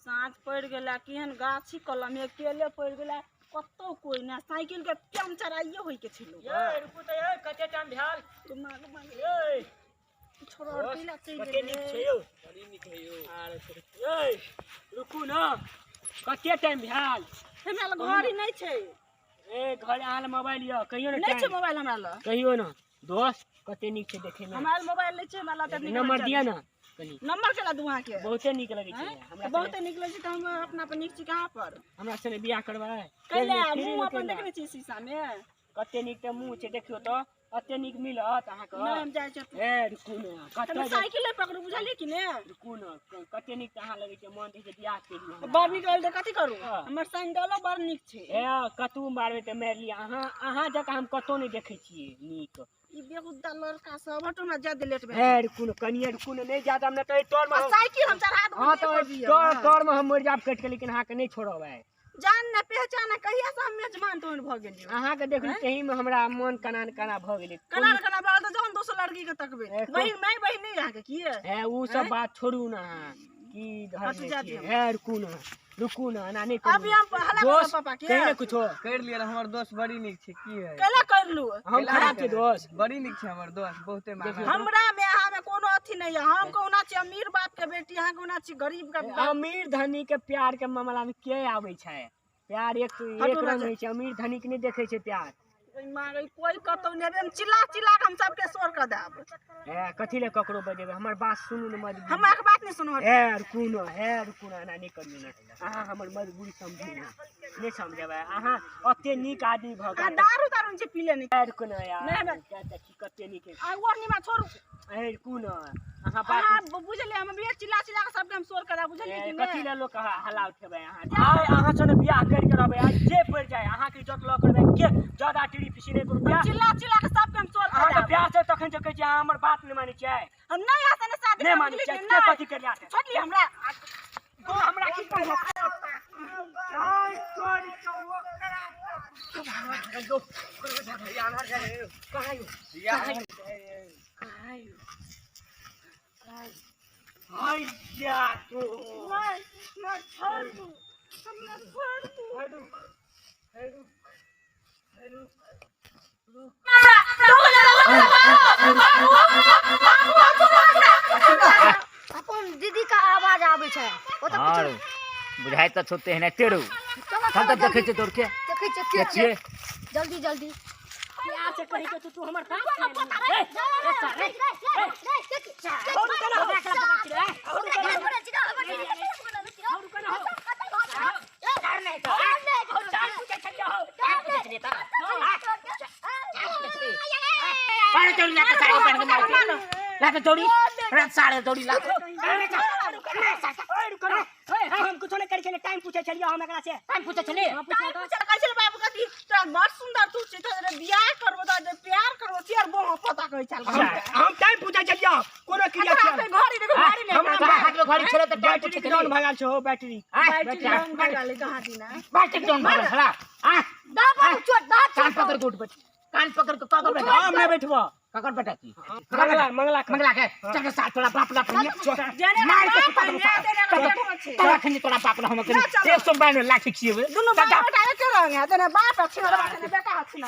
साँझ पड़ि गेला, केहन गाछी कलम अकेले पड़ि गेला, कतौ कोइ नहि। साइकिल के पंचराइए होइके छै लोक। ये रुकू तऽ, ये कते टाइम भेल? माग माग ये छोड़ और पीला चलि कते नीक गेलै। छै यौ। बड़ी नीक है यौ। आरे ये रुकू ने, कते टाइम भेल? हमरा लग घड़ी नहि छै। ए घर अहाँ लग मोबाइल यऽ? कहियो ने। नहि छै टाइम मोबाइल हमरा लग। कहियो ने दोस्त, कते नीक छै देखै मे। हमरा लग मोबाइल नहि छै, हमरा लग तऽ नंबर दिअ ने कनि। नंबर केला दू अहाँके? बहुते नीक लगै छै आँय? हमरा। बहुते नीक लगै छै तऽ हम अपना पर नीक छी कहाँ पर? हमरा संगे बियाह करबै? कैले? फ्री मे मुँह अपन कैला? देखने छी शीशा मे? कते नीक तऽ मुँह छै, देखियौ तऽ, कते नीक मिलत अहाँके। नहि, हम जाइ छी। ए रुकू ने, हम कतऽ जाइ? साइकिले पकड़ू, बुझलियै कि ने? रुकू ने, कते नीक तऽ अहाँ लगै छै, मन होइ छै बियाह करी हमरा। बड़ नीक लगल तऽ कथी करू? हँ। हमर सैंडलो बड़ नीक छै। ए कतहु मारबै तऽ मारि लिअ अहाँ, अहाँ जकाँ हम कतहु नहि देखै छियै नीक। ई बेहुदा लड़का सब, हटो ना, ज्यादा लेट भेल। ए रुकू ने, कनिये रुकू ने, नहि जादा नहि तऽ एहि तर मे आ साइकिल हम चढ़ा देबो। हँ तऽ देह पर तर दिअ। तर मे हम मरि जायब कटि के, लेकिन अहाँके नहि छोड़ब आइ। जान ने पहचान, कहिया से हम मेजबान तोहन भऽ गेलियौ? अहाँके देखलू तही मे हमरा मन कना ने कना भऽ गेलै। कना ने कना भऽ गेल तऽ जहन दोसर लड़की के तकबै। ए, बहिन माय बहिन नहि अहाँके की हे, उ सब बात छोड़ू ने, अहाँ की धर हट जा दियौ। हे रुकू ने, रुकू ने, एना नहि करू। अभी हम हल्ला करब दोस्त पापा के। कही ने कुछो। करि लिअ, हमर दोस्त बड़ी नीक छै। की है? कैला करलू? हम खराब छी दोस्त? बड़ी नीक छै हमर दोस्त, बहुते माना। हमरा में अहाँ में कोनो अथी नहीं है। हम कहुना छी अमीर बाप के बेटी, अहाँ कहुना छी गरीब के बाप। अमीर धनी के प्यार के मामला में के आबै छै? प्यार एक हटू एक रंग राजा। होइ छै, अमीर धनी के नहि देखै छै प्यार। ओहि माँ गई, कोई कतौ नहि हेबै, हम चिल्ला चिल्ला के हम सबके शोर कर देब। हे कथी ले ककरो बजेबै? हमर बात सुनू ने, मजबूरी। हमरा के बात नहीं सुनू। हे रुकू ने, हे रुकू ने, एना नहि करियौ ने, अहाँ हमर मजबूरी समझू ने। नहि समझेबै अहाँ? ओते नीक आदमी भऽ आ गेल। दारू तारू छै पी लेने? हे रुकू ने यार। नहि, नहि। क्या देखी कते नीक है। आ ओढ़नी में छोड़ू। हे रुकू ने, अहाँ अहाँ बात बुझलियै, हम अभी चिल्ला चिल्ला के सबके हम शोर कर देब, बुझलियै ए, कि कथी नहि? ले लोक हल्ला उठेबै? अहाँ आइ अहाँ सँ बियाह करि के रहबै, आइ जे पड़ि जाय अहाँके इज्जत लऽ के रहबै। के ज्यादा टीरी फीसी नहि करू बियाह। चिल्ला चिल्ला के सबके हम शोर कर अहाँके देब। बियाह छै तखन से कहै छी अहाँ हमर बात नहि मानै छियै। हम नहीं यहाँ से शादी नहि करब, मानै बुझलियै छियै कि के? नहि? कथी करिया छै? छोड़ली हमरा। तो हमरा की कहै? नहीं नहीं, छोड़ दू हमरा, छोड़ दू। अपन दीदी का आवाज आबै छै ओतऽ। हँ, बुझाइ तऽ छौ तेहने टेरू। चलो। हम तऽ देखै छियै दौड़ के। देखै छियै के के छियै? जल्दी जल्दी। प्यार से कहै छै तू हमर बात नहि मानै। ए, ए साले, अरे दौड़ी लाके सारे को पहन के मार लाके दौड़ी रे, सारे दौड़ी लाके। ओए रुको ने, ओए हम कुछो नहि करै छलियै, टाइम पूछै छलियै हम एकरा से। टाइम पूछै छली? हाँ, पूछै तऽ। कहै छलै बाबू कथी तोरा बड़ सुंदर तू छै, तोरा बियाह करबो, तोरा प्यार करबो, चेर बोह पता कहै छल। हम टाइम पूछै छलियै, कोनो क्रिया तोरा छै? पे घड़ी देखो, घड़ी नहि। हमरा तोरा हाथ में घड़ी छलै तऽ टाइम बैटरी पूछै डाउन छली? भऽ गेल छौ बैटरी। बैटरी डाउन भऽ गेलै कहाँ दिना। बैटरी डाउन भऽ गेल छला? आ कान पकड़ के उठ बैठ, कान पकड़ के। ककर बेटा? हम नहि बैठबो। ककर बेटा छी? मंगला, मंगला के। मंगला के चल के साथ तोरा बाप ला जेने मार के बाप सुता है, देबो। तेने बेटा छै। तोरा खनी तोरा बाप ला हम ना चलो। 192 लाठी खिएबै। दुनू बाप बेटा एके रंग है, तेने बाप अछि, तेने बेटा अछि।